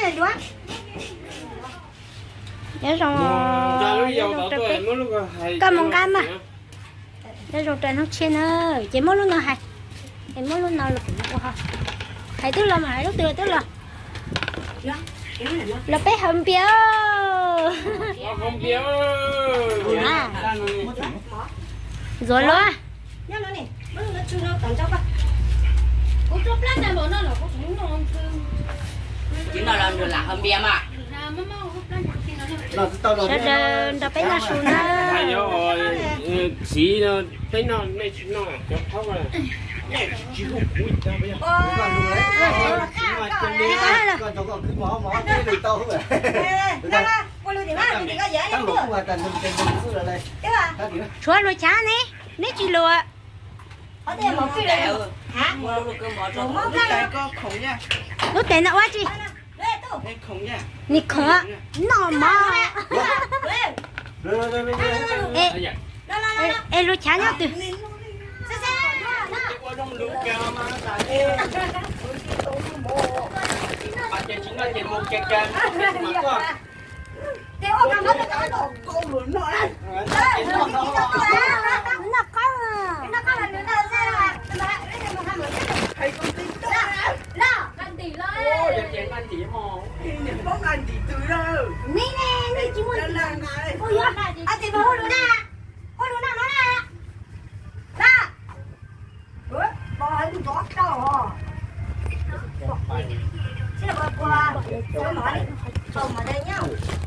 Nyob zoo, koj mus nqa mas. Nyob zoo rau hnub tshiab na, ces muab lub no hais, es muab lub no los ua ho. Hais twb los mas, hais lub twg twb los. Los peb haus npias. Ntxuav luaj. Sawv daws nrog peb noj su na. Txiv, peb noj, nej tsis noj cov thaub. Tshuav luag chav ne, neb tsis luag. Lub tes no ua tsi? Nis khoom, noj mov. Es luag chav nyob twg?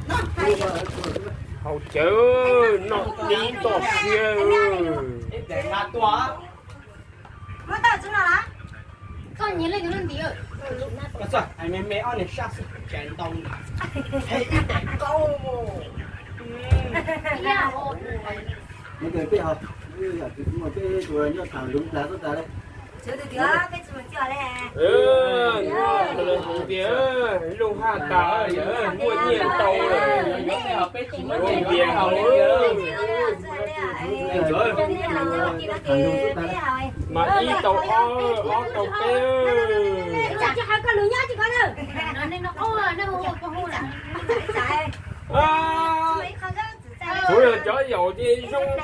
Noj qab. Haus cawv, noj dib toj siab. Tias lub haj tas muaj nyiaj tau lawm, tias haus. Mas ib tau ob, ob tau peb. Kuv yog cov yaum ces zoo them os.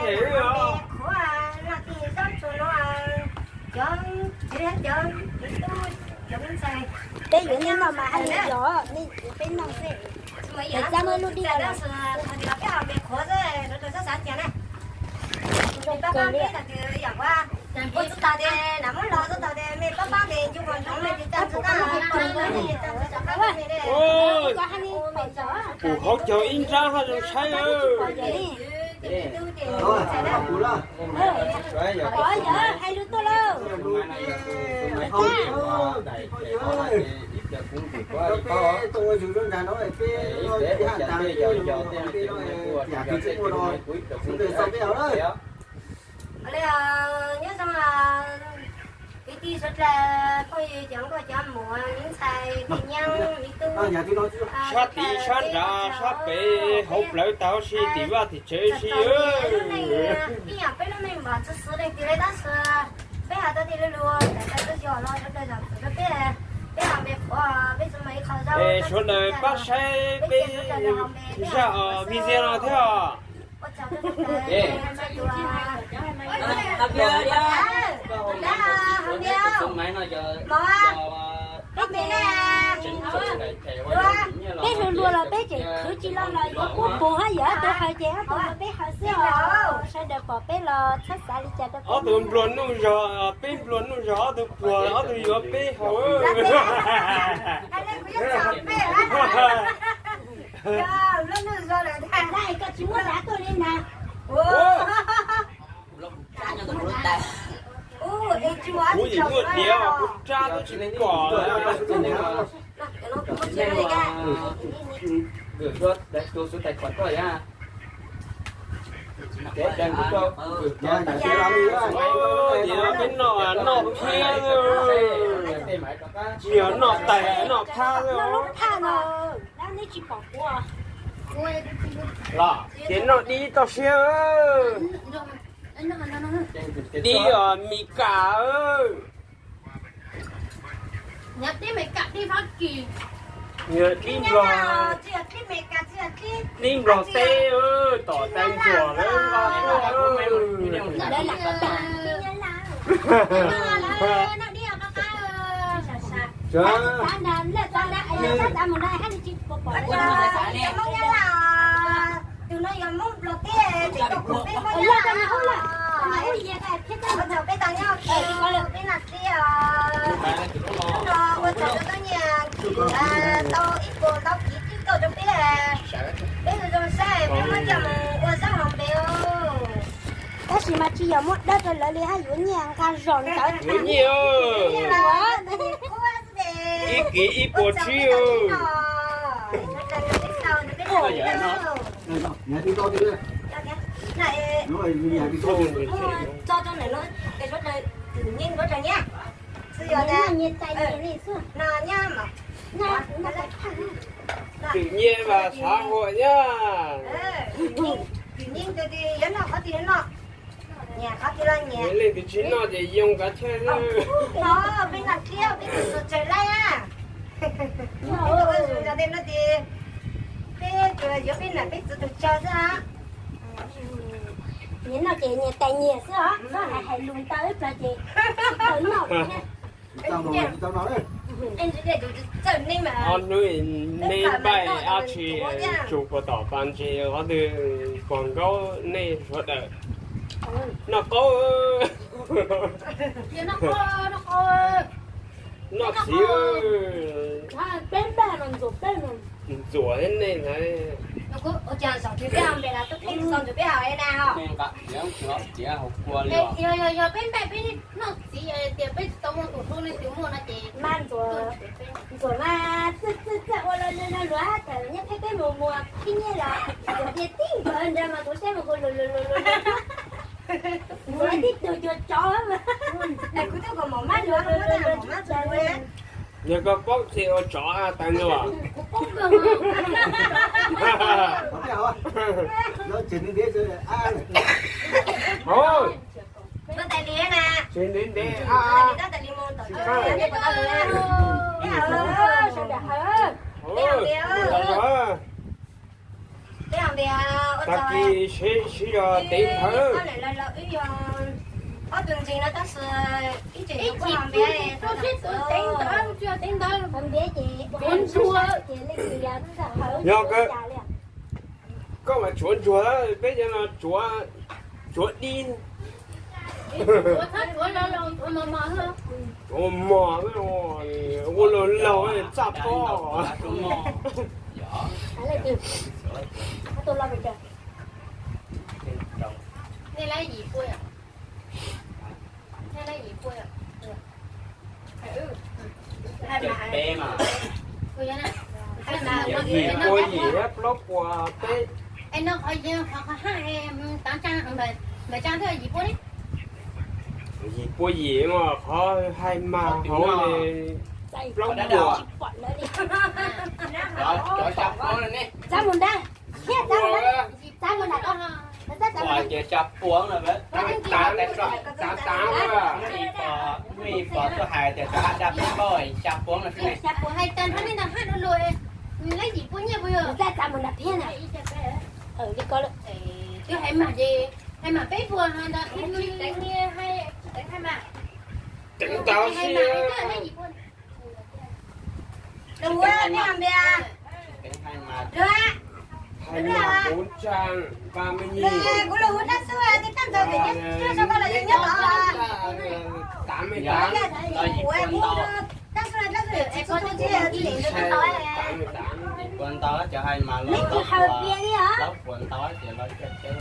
Peb yuav nej noj mas hais li yog nej yuav peb noj xwb. Peb txaj muab lub dib los. Kuv haub cawv ib nrab haj zoo saib. Nyob zoo kwv tij suav dlawg, phooj ywg cov nkauj cov muam, me ntxhais me nyab, me tub. Sab tid sab nrad sab pem hauv plawv tag huv si tim vaj tim tsev si. Ib yam peb lub neej mam txhua xwv leej twg li tab sis peb hais tau tias luag luag tawm tau tuaj yos los sawv daws zam txim rau peb, peb ho npe qhuav peb tsis muaj ib qho zaub. Sawv daws pab saib peb zaj video no thiab os. Peb hluas hluas los peb tseem khwv tsis los los yuav kuj pus hab, yog ob tug hais ces ob tug hais peb hais xwb os. Sawv daws pom peb los txhob xav li cas rau peb. Ob tug nplua nuj zog, peb nplua nuj zog, ob tug pluag, ob tug yuav peb haus. Koj tsis muab dav tuaj li na. Kuv tsis muaj diav, kuv rab twb tsis pom. Peb noj, noj phiab, tsis yog noj tais noj phab. Ces noj dib toj siab, dib Mis Kas. Dib nplog, dib nplog teb, tom tag ntsuam lawm. Tus no yog Hmoob Nplog teb, peb tau kuv peb Hmoob Nyab Laj. Ua tsaug peb tau nyob, peb Nam Tib os. Hnub no ua tsaug rau tuaj nyiam Kim tau ib puas ntau kiv tib tauj rau peb. Peb zoo zoo saib peb muab coj mus ua zaub hauv npe os. Tab sis mas tsis yog muab dawb rau lawv li hab, yuav nyiaj nqa zog ntawd. Yuav nyiaj, ib kiv ib puas tsib. Khwv nyiaj mas xav huam nyab. Leej twg tsis noj ces yoo kav tsij. Peb Nam Tib, peb tug txawj laij a. Peb tug ua zus no ces peb tsuas yuav peb nam peb txwv tus tsaug xwb. Nyias noj ces nyias tais nyias xwb os, txhob hais hais lus ntau ib plag ces tsis tau noj. Ob hnub nej npaj dab tsi tsum puas tom pas ntses qhov twg, pog nkaub nej sawv daws noj qaub. Noj txiv, ntxuav thiab nej ntag. Mas ntxuav, ntxuav mas txawj txawj ua los luag luag, thaum nyob peb peb mus muag khib nyiab los ntxuav tias tib nkaus nrad mas kuv saib mas kuv luag luag luag luag. Ntxuav tib tug cuag tsov mas. Yog koj paub txij ua tsov tag ntua. Tsis ntev ntev a. Tag kis sib zog teev thawv. Yog koj mas tshuav ntsuag, peb cov no tshuav dib. Tshuav mos, ua laug laug txaj pob. Yim pua yim thiab plaub puas peb. Yim pua yim mas qhov hais mas hauv li plaub puas. Txav mus ntag, thiab txav mus ntag. Txav mus ntag. Tav tav, muaj ib pom tuaj hais tias txav dab peb paub xya puav no xwb ne. Xya puav hais tag nrho nej ntawd haj lus, lawv yim pua nyiaj puas yog? Txav mus ntag thiab na. Li ko lawm. Twb hais mas ces hais mas peb puas no ntag, hais mas. Teev ntawd xwb. Hais mas kuv tsa ba me nyuam. Yim puas ntau, cov hais mas plaub puas ntau ces lawv caj teb.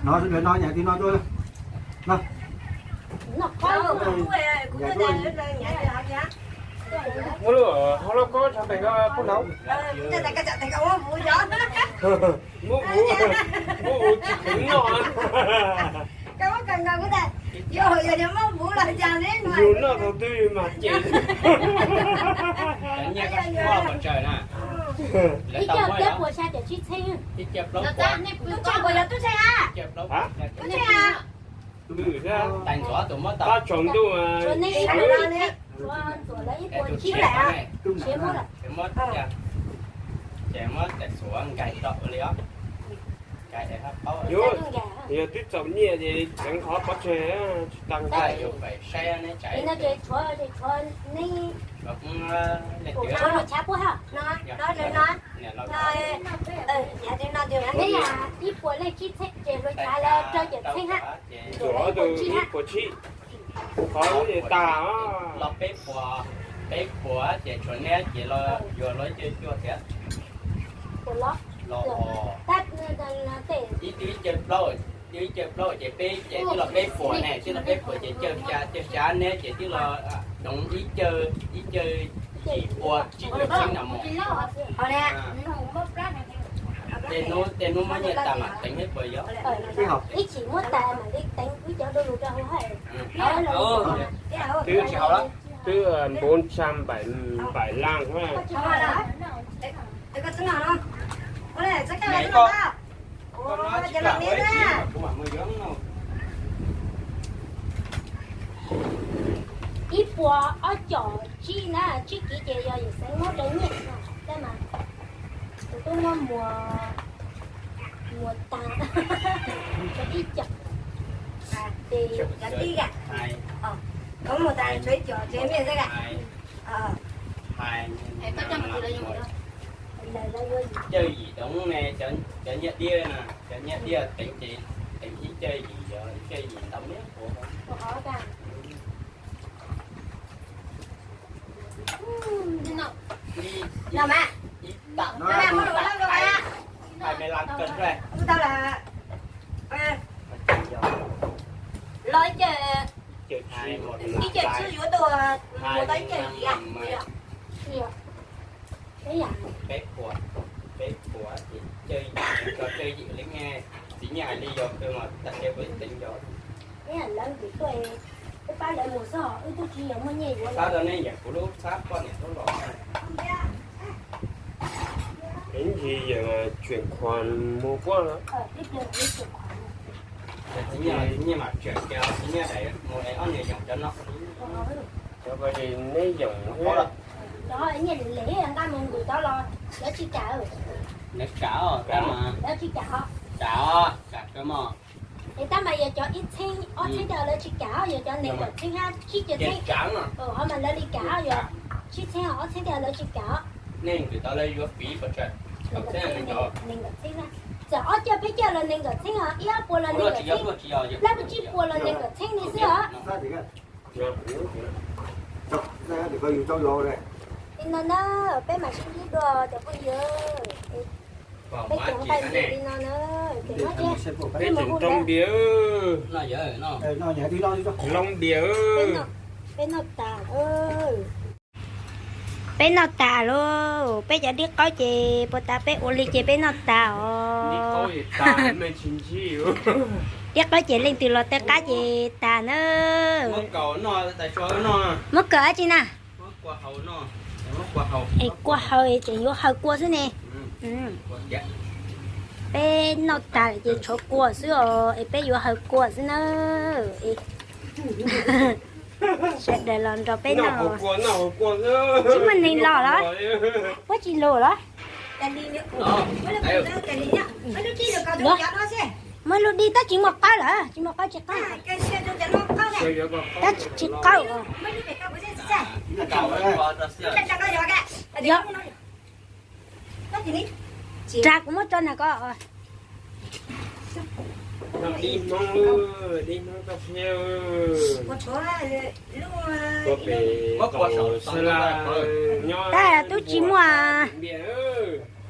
No, no, nyam ti no tuaj. No. Muab lub hauv lauj kaub tso tes ko pub ntaub. Muab vuv, muab vuv tsis kheev noj. Yus noj thaum twg mas cem. Ib co peb puas xya caum tsib txheeb. Tub tshee puas yog tub tshee a? Tub tshee a? Tab tsaus ntuj sawv. Ntxuav lawv ib puas tsib lawm, siav muab lawm. Ces muab txuav nkais rau li os. Nkais, yog twb txaus nyiaj ces tseev qhov pov tseg, tsis tas nkais. Tshuav, tshuav neb, tshuav lus tshav puab hab no, no, no, no, ib puas leej tsib txheeb ces lus tshav lawv rau cawm txheeb hab. Ntxuav tus ib puas tsib, qhov lub tag. Los peb puas, peb puas ces tshuav neb ces los yuav los ib caug cuaj thiab. Los ib caug plaub, ib caug plaub ces peb ces twb los peb puas ne, twb los peb puas ces caug xya, caug xya neb ces twb los doov ib caug, ib caug yim pua tsib caug txheeb no mus. Tej hnub, tej hnub muab nyiaj tas mam teev thiab puas yog? Ib chim muab tas mam li teev wb cov du lug rau hauv hab. Twb tsis haus lawm, twb bốn trăm bảy mươi lăm. Ib puas ob caug tsib na, tsib kiv ces yog yawm Xeev muab rau nyiaj no, tab mas tus tub muab muas, muas tas, tshuav ib caug. Ces cov tib, koj muas tas tshuav ib caug ces nyiaj xwb. Caug yim doov ne, cov nyiaj diab na, cov nyiaj diab teev ces teev ib caug yim, yog ib caug yim ntau me puas. Los ib caug, ib caug tsib yuav tau mus tau ib caug yim. Peb puas, peb puas ces caug yim, tso caug yim li ne. Txiv nyiaj hais li yog kawg mas tag kis kuv teev yog. Lawv ntxim tuaj, wb pab lawv mus xwb, wb twb tsis yog muaj nyiaj yuav. Txhab rau nej yam kuv lub txhab poj niam tub los. Ib ntsis yawm Tsuam Khuam mus puab. Txiv nyiaj, txiv nyiaj mas tseem tias txiv nyiaj daim mus es ob niag yoom cov no. Cov neb yoom nyiaj li nqaj mus nqus cov los lawv tsis kam. Lawv kam os, lawv tsis kam os. Kam os, kam kawg mog. Es tab mas yog cov ib txheeb ob txheeb tej lawv tsis kam, yog cov nees nkaum txheeb hab tsib caug txheeb ho mas lawv li kam, yog tsib txheeb ob txheeb tej lawv tsis kam. Nej nqus tau lawv yuav fiv pov tseg. Nees nkaum txheeb, txawm ob caug peb caug los nees nkaum txheeb os, ib ob puas los nees nkaum txheeb, plaub puas tsib puas los nees nkaum txheeb li xwb os. Li no na, peb mam sib ntsib dua cov phooj ywg. Peb tseem nqaij npias li no na, peb tseem nrau npias, nrau npias. Peb noj tas lauj, peb cov dib qaub ces puas tas peb ua li ces peb noj tas os. Dib qaub ces leej twg los tej qab ces tas na. Muab kaw dab tsi na? Es kua hau es tseem yuav haws kua xwb ne. Peb noj tas lawm ces tshuav kua xwb os, es peb yuav haws kua xwb na. Sawv daws los nrog peb noj. Tsis muaj neeg los los? Puab tsis los los? Muab lub dib tab tsis muaj qawb lawm, tsis muaj qawb tsis qawb. Tab tsis qawb. Yog, ras kuv muab tso nag ko. Tab twb tsis muaj,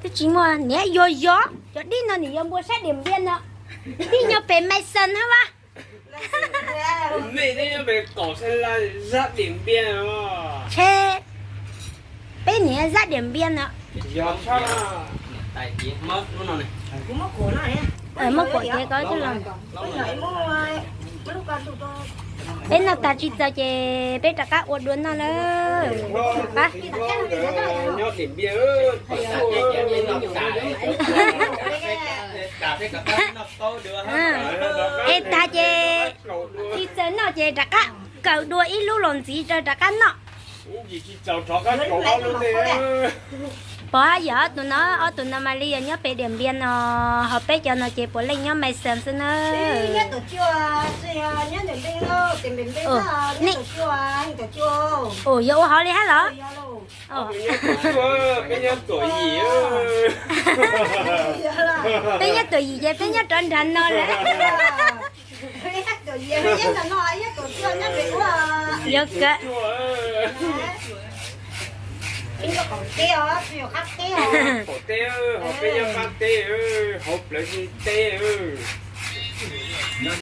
twb tsis muaj, niam yog yog cov dib no nim yog npua sab Diam Npiaj no, dib nyob pem Maiv Xees hab vas. Tshe peb niam zab Diam Npiaj no. Muab kuam ces ko coj los. Peb noj tas tsis txaus ces peb rov qab ua dua noj na. Pab es tas ces tsis txaus noj ces rov qab kaw dua ib lub los ntxiv rau rov qab noj. Ib ntsis tsis txaus rov qab kaum ob lub ntej. Pov hab yog ob tug no, ob tug no mas li yog nyob pem Diam Npias no, ho peb cov no ces puav leej nyob Maiv Xees xwb na. Ua, yog ua hauv li hab los? Peb nyob Tuam Yim, peb nyob Tuam Yim ces peb nyob rov nrag no lawm. Yuav kawg. Qaum teb, ho peb nyob qab teb, hauv plawv teb.